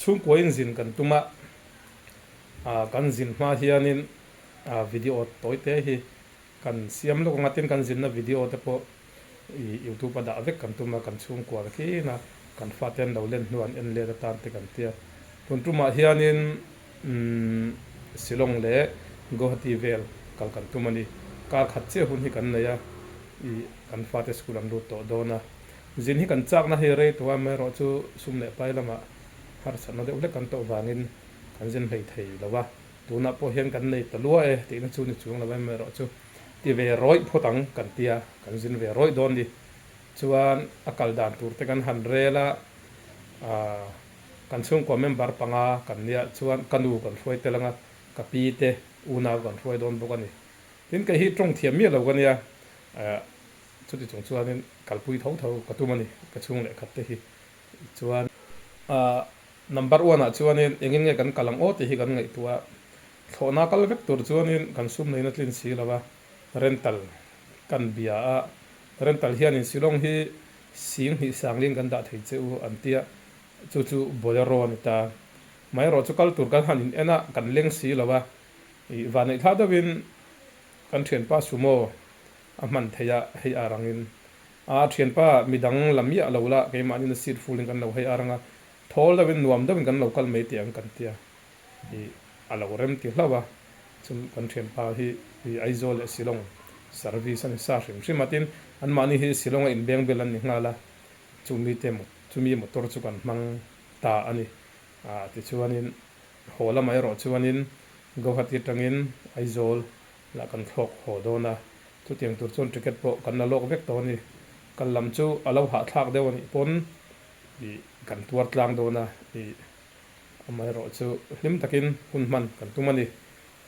Chhungkuain zin kan tum a, kan zin hma hianin video tawi te hi kan siam lawk ang a, tin kan zinna video te pawh youtube a dah vek kan tum a, kan chhungkua te khin a kan fate an lo len hnu an en let atan te kan tia. Tun tumah hianin Shillong leh Guwahati vel kal kan tum a ni. Kar khat chiah hun hi kan nei a, kan fate school an lut tawh dawn a. Zin hi kan chakna hi rei tawh a, amaherawh chu sum leh pai lamah harsatna deuh hlek kan tawh vangin kan zin hlei thei lo a, tunah pawh hian kan nei ta lua e tihna chu ni chuang lo a, amaherawh chu ti ve rawih phawt ang kan tia, kan zin ve rawih dawn ni. Chuan a kal dan tur te kan han rel a, aah kan chhungkua member panga kan nia chuan ka nu kan hruai tel ang a, ka pi te unau kan hruai dawn bawk a ni. Tin kei hi tawng thiam miah lo ka nia, aah Chuti chung chuanin kalpui tho tho ka tum a ni, ka chhung leh khat te hi. Chuan number one ah chuanin engin nge kan kal ang aw tih hi kan ngaihtuah a, thlawhna kal vek tur chuanin kan sum neihna tlin si lo a, rental kan bia a, rental hianin Shillong hi sing hnih sangling kan dah thei che u an tia, chu chu Bolero a ni ta. Amaherawh chu kal tur kan han in en a, kan leng si lo a, ih vanneih thla deuhin kan thianpa Sumo A hman theih a, hei ar angin. A thianpa midang la miah lo la, keimahnin a seat full in kan lo hei ar anga, thawl deuhin nuam deuhin kan lo kal mai tih ang kan tia. Ih, a lo rem ti hlauh a, chun kan thianpa hi ih Aizawl leh Shillong service a ni sa hrim hrim a, tin anmahni hi Shillong a inbeng bel an ni nghal a, chumi te chumi motor chu kan hmang ta a ni. Ah, tichuanin haw lamah erawh chuanin Guwahati atangin Aizawl lah kan thlawk haw dawn a, chutiang tur chuan ticket pawh kan la lawk vek tawh a ni. Kal lam chu a lo hahthlak deuh a nih pawn ih kan tuar tlang dawn a, ih amaherawh chu hlim takin hun hman kan tum a ni.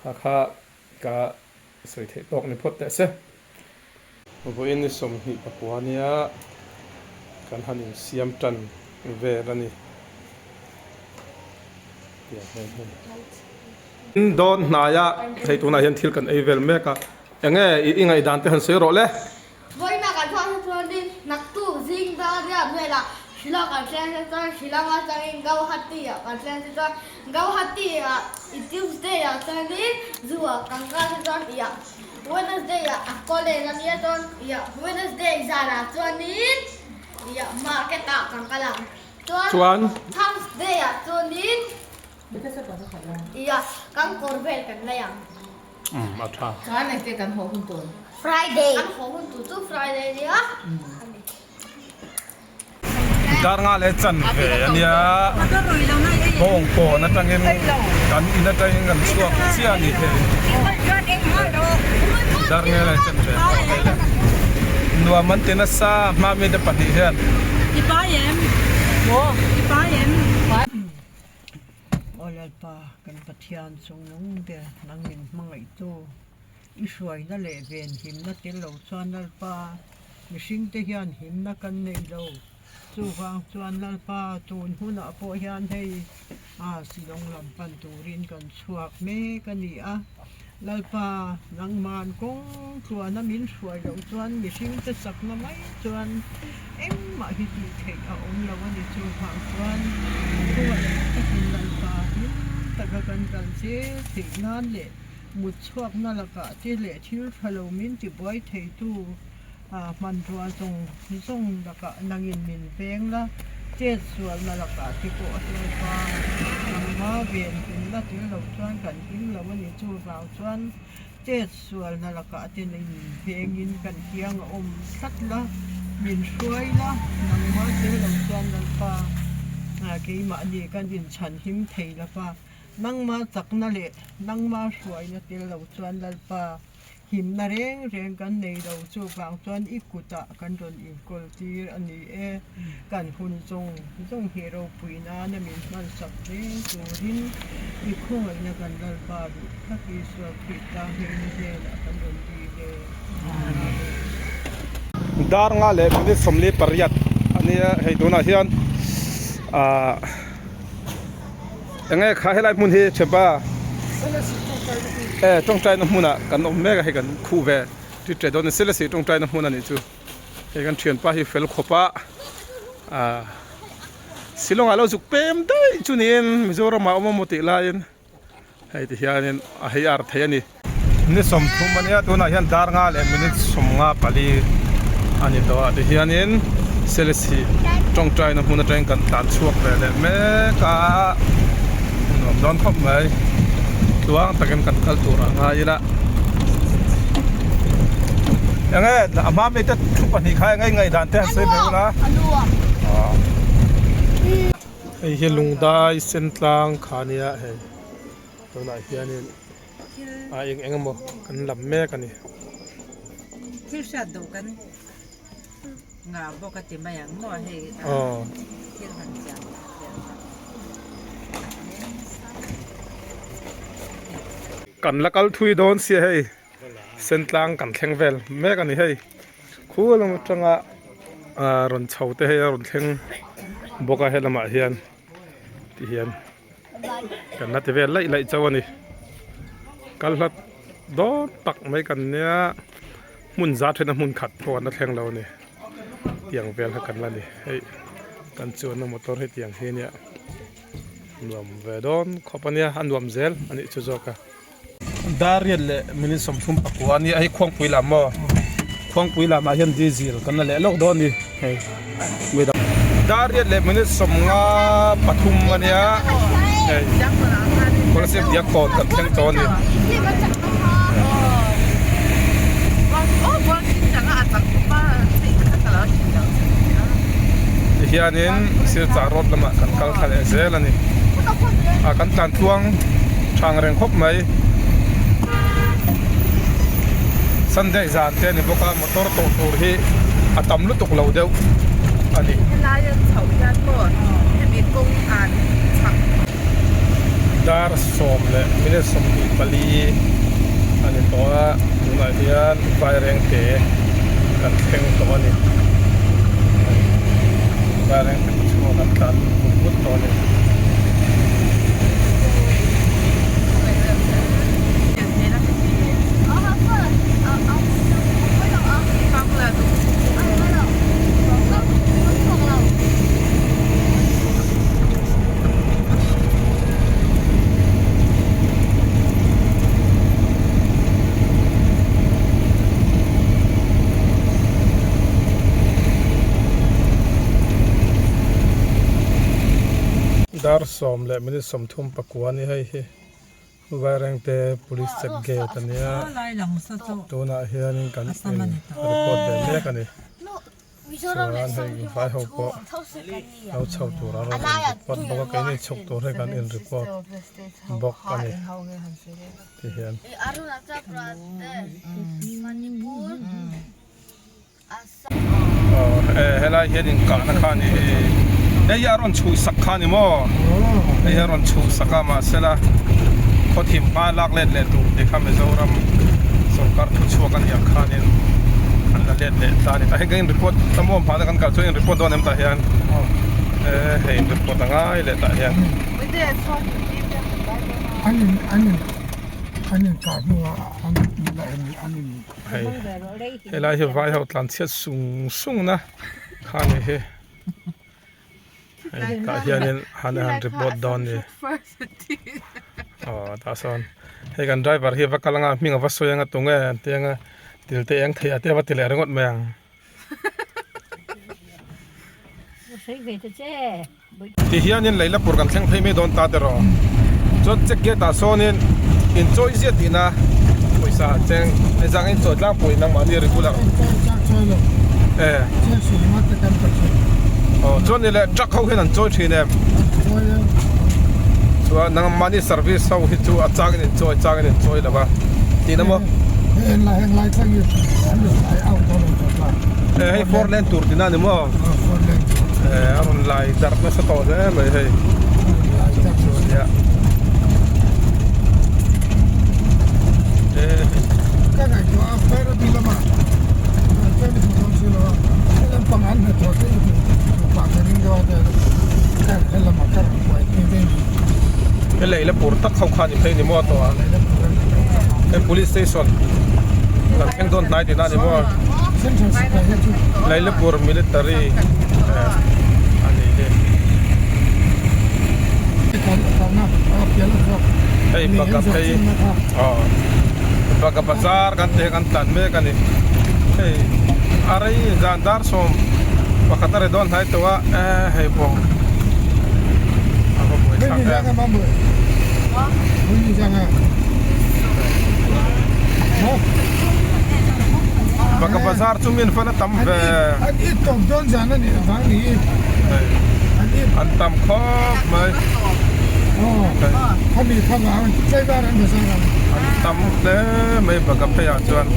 Kha kha ka sawi theih tawk ni phawt teh se. Vawiin ni 24 nia kan han insiam tan vel a ni. Tiang hian hei. Dawn hnaia hei tunah hian thil kan ei vel mek a, enge i ngaihdan te han sawi rawh le. Vawiina kan chhuah hi chuanin naktuk zing dar riat velah Shillong kan thleng se chuan Shillong atangin Guwahati ah kan thleng se chuan Guwahati ah i Tuesday ah chuanin zoo ah kan kal se chuan iah Wednesday ah a college a nia chuan iah Wednesday zanah chuanin iah market ah kan kal ang chuan Thursday ah chuanin Ia, kan kawr vel kan lei ang. Umm, a tha. Chuan engte kan haw hun tur? Friday. Kan haw hun tur chu Friday nia. Dar nga leh chan ve a nia. Bawng pawn atangin kan in atangin kan chhuak chiah a ni thei. Dar nga leh chan ve pawh hei le. Nuam an ti nasa hma mite pahnih hian. I pai em? Maw? I pai em? Aw Lalpa, kan Pathian chungnung ber, nang min hmangaihtu, i hruaina leh venhimna tel lo chuan Lalpa, mihringte hian himna kan nei lo. Chuvang chuan Lalpa, tun hunah pawh hian hei Shillong lam pan turin kan chhuak mek a ni a. Lalpa, nangman kawng tluana min hruai loh chuan mihringte chakna mai chuan engmah hi tih theih a awm lo a ni. Chuvang chuan khuai takin Lalpa hlim taka kan kal zel theih nan leh mut chhuakna lakah te leh thil tha lo min tibuai theitu Hmanrua zawng zawng lakah nangin min veng la, chet sualna lakah te pawh a hlawp a, nangma ven himna tel lo chuan kan him lo a ni. Chuvang chuan chet sualna lakah te min vengin kan kiang a awm tlat la, min hruai la, nangma tel lo chuan Lalpa keimahni kan inchhan him thei lova, nangma chakna leh nangma hruaina tel lo chuan Lalpa Himna reng reng kan nei lo, chuvang chuan i kutah kan rawn inkawl tir a ni e. Kan hun zawng zawng hi ropui nana min hmansak reng turin i khawngaihna kan Lalpa duh tak Isua Krista hming hnenah kan rawn dil e. Amen. Dar nga leh minute 48 a nia, hei tunah hian ahh. Enge kha helai hmun hi Chepa e tawngtaina hmunah kan awm mek a hei kan khuh ve tit ṭeh dawn a ni Selesih tawngtaina hmun a nih chu hei kan thianpa hi fel khawp a ah. Shillong ah lo zuk pem daih chu niin Mizoram ah awm a maw tih laiin hei ti hianin a hei ar thei a ni. Ni 30 a nia tunah hian dar nga leh minute 54 a ni tawh a tihianin Selesih tawngtaina hmun atangin kan tlan chhuak ve leh mek a nuam dawn khawp mai tluang takin kan kal tur a ngai ila enge a hma mite thu pahnih kha enge ngaihdan te han sawi ve ula hei hi lungdai sentlang kha nia hei tunah hianin a eng eng emaw kan lam mek a ni. Thil hriat duh kan ngah bawk a ti mai ang maw hei thil han chian chian tak. Kan la kal thui dawn sia hei Sentlang kan thleng vel mek a ni hei khu lam atanga rawn chho te hei a rawn thleng bawk a helamah hian tihian kan la ti vel laih laih chauh a ni kal hlat dawn tak mai kan nia hmun za then a hmun khat pawh an la thleng lo a ni tiang vel kha kan la ni hei kan chuanna motor hi tiang hi ania nuam ve dawn khawp a nia a nuam zel a nih chu zawk a. Dar riat leh minute 39 a nia hei khuangpui lam maw khuangpui lamah hian diesel kan la leh lawk dawn a ni hei dar riat leh minute 53 a nia hei Kolasib diak kawn kan thleng tawh a ni. Tihianin Silchar road lamah kan kal thla leh zel a ni a kan tlan tluang Thang reng khawp mai. Sunday zan te a ni bawk a, motor tawh tur hi a tam lutuk lo deuh a ni. Helai an chhoh hian maw hemi kawng an chhak. Dar 10 leh minute 24 a ni tawh a, tunah hian Vairengte kan thleng tawh a ni. Vairengte chhuak an tlan lut vut vut tawh a ni. Dar 10 leh minute 39 a ni hei hi Vairengte Police check gate a nia tunah hianin kan in report ve mek a ni chuan hei vai ho pawh lo chho tur a rawn in report bawk a keini chhuk tur hi kan in report bawk a ni ti hian. Helai hian inkahna kha a ni hi hei hi a rawn chhuh sak kha a ni maw hei hi a rawn chhuh sak a mahsela khawthim hma lak let leh tur tih kha Mizoram sawrkar thu chhuak a nih ang khanin an la let leh ta a ni tah hian kan in report ta maw hmana kan kal chuan in report dawn em tah hian hei in report a ngai leh tah hian. Hei helai hi vai ho tlan chhiat sung sung na kha ni hi hei tah hianin han han report dawn ni aw tah sawn hei kan driver hi va kal anga hming a va sawi anga tunge an ti anga til te eng theih ah te a va ti leh ringawt mai ang. Ti hianin Leilapur kan thleng phei mai dawn ta tiraw? Chuan check gate ah sawnin inchawi ziah tihna pawisa cheng hei zang inchawi tlangpui nangmahni regular e aw chuan ni leh truck ho hian an chawi thin em chuan nangmahni service ho hi chu a changin inchawi changin inchawi lo va tihna maw hei four lane tur tihna a ni maw a rawn lai darh nasa tawh hle mai hei chu nia he lei la pur tak ho kha ni phei ni maw tawh a hei police station kan thleng dawn hnai tihna a ni maw Lailapur military a nih hi. Hei baka phei aw baka bazar kan tih hi kan tlan mek a ni hei a rei zan dar sawm pakhat a ri dawn hnai tawh a eh hei pawh a va buai thlak em. Baka bazar chu mi an fan a tam ve an tam khawp mai an tam hle mai baka pheiah chuan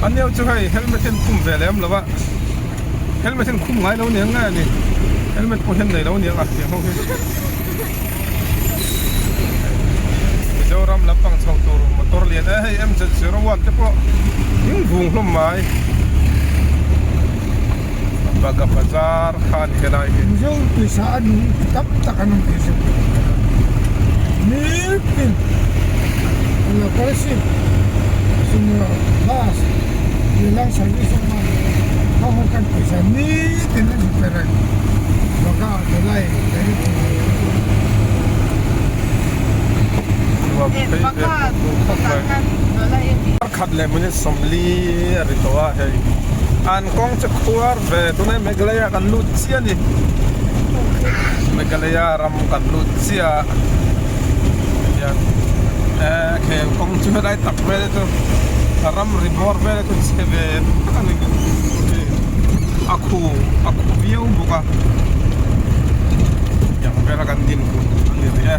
a neu chu hei helmet hi an khum ve lem lo a helmet hi an khum ngai lo aniang nge ni helmet pawh hi an nei lo aniang a tiang ho hi. Mizoram lampang chho tur motor lian e hei MZ01 te pawh ding vung hlawm mai Baga Bazar kha a ni helai hi. Mizo pawisa a nung tam tak an awm thei zeuh nitin local ship senior bus lehlang service a awm a ho ho kan pawisa nitin an inpe reng Baga Khat leh minute 40 a ri tawh a hei an kawng chu khuar ve tunah Meghalaya kan lut chiah a ni Meghalaya ram kan lut chiah a hian eh khel kawng chu helai tak vel chu ramri bawr vel chu chhe ve tak a ni. A khu a khu viau bawk a tiang vela kan din hun a ni rih e.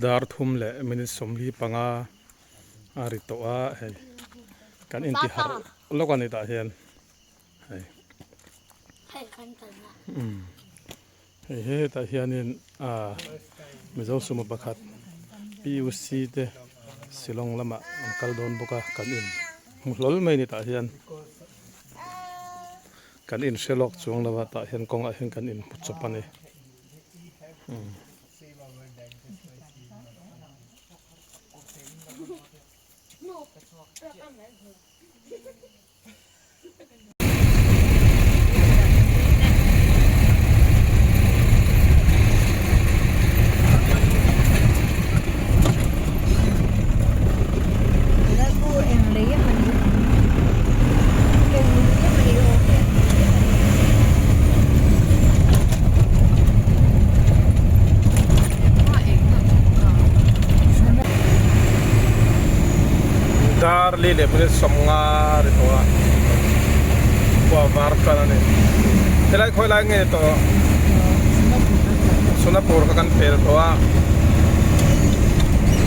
Dar thum leh minute 45 a ri tawh a hei kan inti harh lawk a ni tah hian hei. Hei hetah hianin ah Mizo sumo pakhat PUC te Shillong lamah an kal dawn bawk a kan in hmu hlawl mai a ni tah hian kan in hre lawk chuang lo a tah hian kawngah hian kan in hmu chawp a ni. Dar li leh minute 50 ri tawh a khua var tan a ni helai khawi lai nge tawh Sonapur kha kan pel tawh a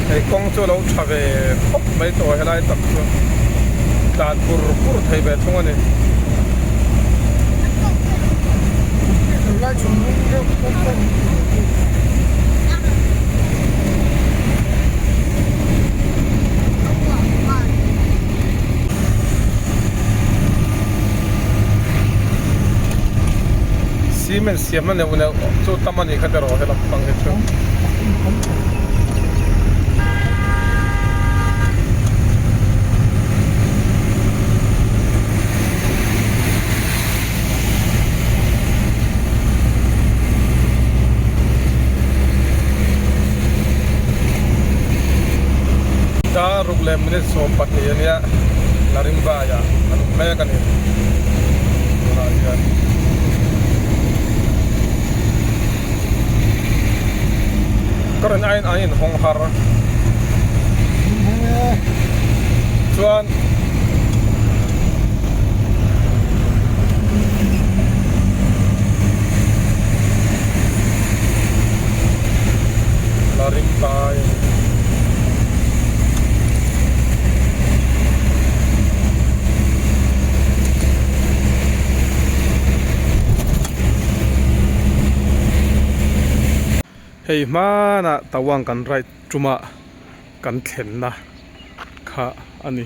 hei kawng chu a lo tha ve khawp mai tawh helai tak chu tlan pur pur thei ve thung a ni. Cement siamna neuh neuh chu tam a nih kha erawh he lampang hi chu. Dar ruk leh minute 12 a nia Laringbaiah an awm mek a ni tunah hian. Ka rawn aiin an inhawng har chuan. La ring pai a ni. Hei hmanah Tawang kan ride tumah kan thlenna kha a ni.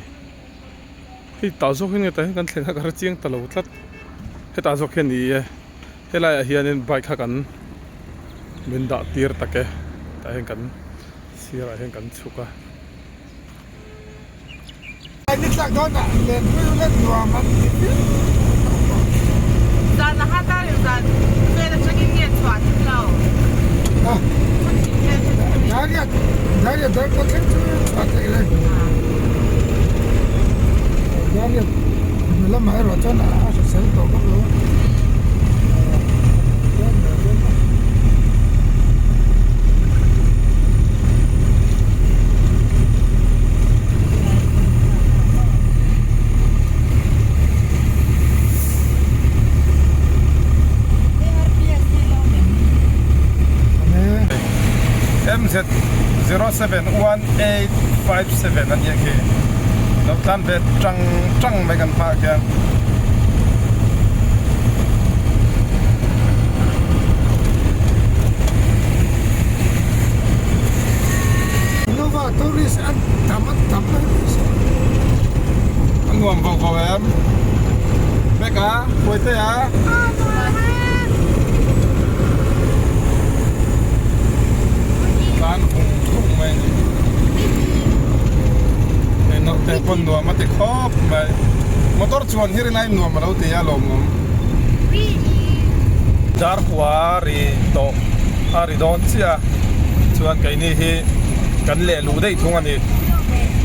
Hei tah zawk hian nge tah hian kan thlen kha ka hre chiang ta lo tlat. Hetah zawk hian ni e helaiah hianin bike kha kan min dah tir tak e tah hian kan sirah hian kan chhuk a. Ni tlak dawnah lenpui ula nuam an ti viau tawh. Zan a hat a zan vel atangin nge chhuah thim lo? Dariat Dariat dar pawh thleng chu chhuah theih reng. Dariat hnu lamah erawh chuan a hrisel tawh vak lo a. MZ071857 a nia khi lo tlan ve tang tang mai kan hmaah khian. Innova tourist an tam an tam mai mai se. A nuam vau vau em? Beka, Puaitea. Tlan vung vung mai a ni. Hei naute pawn nuam a ti khawp mai. Motor chuan hi rinai nuam a lo ti a lawmawm. Darkua ri tawh a ri dawn chiah a chuan keini hi kan leh luh daih thung a ni.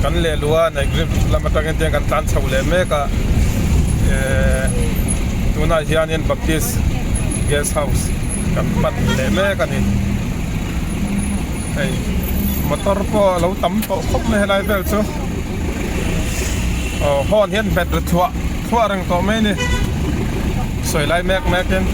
Kan leh luh a Naigrip lam atangin tiang kan tlan chho leh mek a ehh tunah hianin Baptist Guest House kan pan leh mek a ni. Hei motor pawh a lo tam tawh khawp mai helai vel chu. Aw horn hian hmet ri thluah thluah reng tawh mai a ni sawi lai mek mek in.